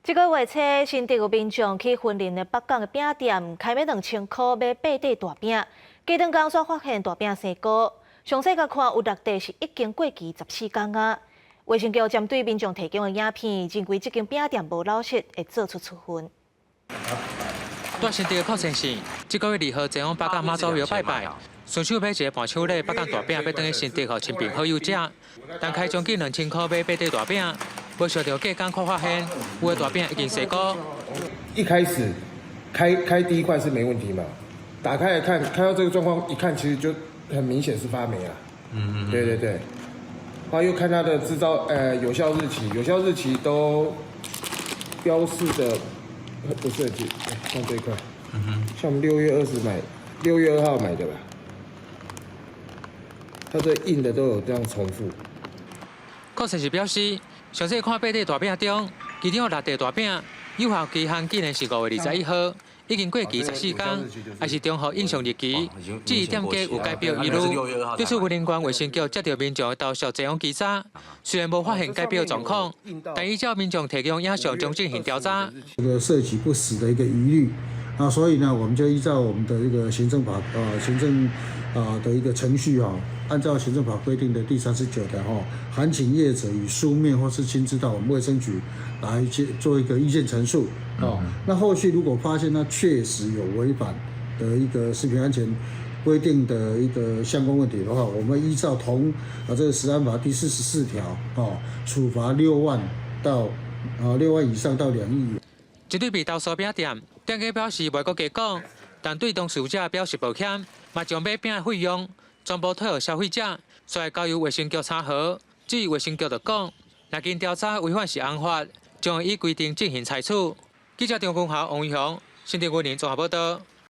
這個月初，新竹有民眾去雲林的北港的餅店，開買2000箍買八塊大餅，過兩工煞發現大餅生菇，詳細共看有六塊是已經過期14工啊。衛生局針對民眾提供的影片，認為這間餅店無老實，會做出處分。在新竹的闊山線，這個月2號前往北港媽祖廟拜拜，順手買一个伴手禮北港大餅，欲轉去新竹予親朋好友食，但開將近2000箍買八塊大餅，無想著隔工看發現，有的大餅已經生菇。一開始開第一塊是沒問題嘛，打開來看，看到這個狀況，一看其實就很明顯是發霉了。對對對。後又看它的製造，有效日期，有效日期都標示的不是很清，像這一塊，像我們6月20買，6月2號買的吧，它這印的都有這樣重複。郭先生表示，詳細看八塊大餅中，其中有六塊大餅有效期限竟然是5月21號，已經過期14工，也是重複印上日期，至於店家有改標疑慮。對此，雲林縣衛生局接著民眾的投訴前往稽查，雖然無發現改標狀況，但依照民眾提供影像，將進行調查。這個涉及不實的一個疑慮，啊，所以呢，我們就依照我們的一個行政法，行政啊的一個程序啊，按照行政法規定的第39條，哈，函請業者以書面或是親自到我們衛生局來做一個意見陳述，哦，那後續如果發現他確實有違反的一個食品安全規定的一個相關問題的話，我們依照同啊這個食安法第44條，哦，處罰6萬到啊6萬以上到2億元。針對被投訴餅店，店家表示袂閣加講，但對當事者表示抱歉，嘛將買餅的費用全部退予消費者，煞會交由衛生局查核。至於衛生局就講，若經調查違反食安法，將會依規定進行裁處。記者張君豪、王玉雄，新竹雲林綜合報導。